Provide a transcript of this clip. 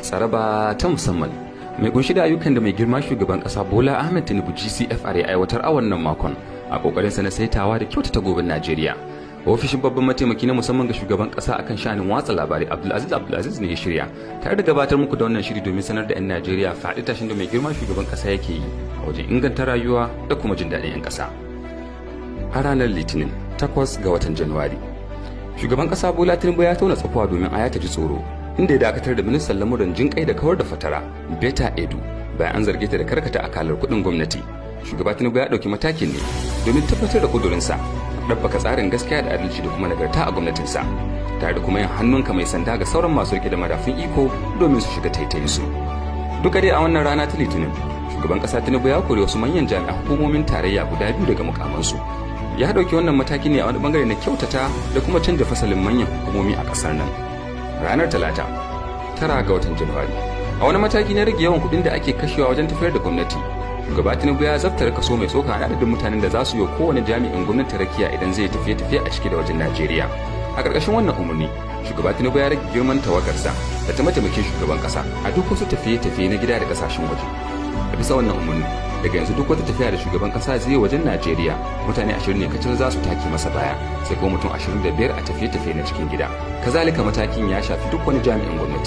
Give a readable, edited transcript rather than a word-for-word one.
Tsaraba ta musamman mai kunshi da ayyukan da mai girma shugaban kasa Bola Ahmed Tinubu GCFR ya aiwatar a wannan makon a kokarin sa na saitawa da kyautata goben Najeriya. Ofishin babban mataimaki na musamman ga shugaban kasa akan sha'anin watsa labarai, Abdulaziz Abdulaziz, ne ya shirya tare da gabatar muku da wannan shiri domin sanar da 'yan Najeriya faɗi tashin da mai girma shugaban kasa yake yi a wajen inganta rayuwa da kuma jin daɗin 'yan kasa. A ranar Litinin, 8 ga watan Januwari, shugaban kasa Bola Tinubu ya tauna tsakuwa domin aya ta ji tsoro, inda ya dakatar da ministan lamuran jinƙai da kawar da fatara, Beta Edu, bayan an zarge ta da karkata akalar kuɗin gwamnati. Shugaba Tinubu ya ɗauki matakin ne domin tabbatar da ƙudurinsa ɗabbaka tsarin gaskiya da adalci da kuma nagarta a gwamnatinsa, tare da kuma yin hannunka mai sanda ga sauran masu rike da madafun iko domin su shiga taitayinsu. Duka dai a wannan rana ta Litinin, shugaban ƙasa Tinubu ya kori wasu manyan jami'an hukumomin tarayya guda biyu daga mukamansu. Ya ɗauki wannan mataki ne a wani bangare na kyautata da kuma canja fasalin manyan hukumomi a ƙasar nan. Ranar Talata, 9 ga watan Januwari, a wani mataki na rage yawan kuɗin da ake kashewa wajen tafiyar da gwamnati, shugaba Tinubu ya zaftara kaso mai tsoka na adadin mutanen da za su yi kowane jami'in gwamnati rakiya idan zai tafiye-tafiye a ciki da wajen Najeriya. A ƙarƙashin wannan umarni, shugaba Tinubu ya rage girman tawagarsa da ta mataimakin shugaban ƙasa a duk wasu tafiye-tafiye na gida da ƙasashen waje. A bisa wannan umarni, daga yanzu duk wata tafiya da shugaban kasa zai yi wajen Najeriya, mutane 20 ne kacal za su take masa baya, sai kuma mutum 25 a tafiye-tafiye na cikin gida. Kazalika, matakin ya shafi duk wani jami'in gwamnati.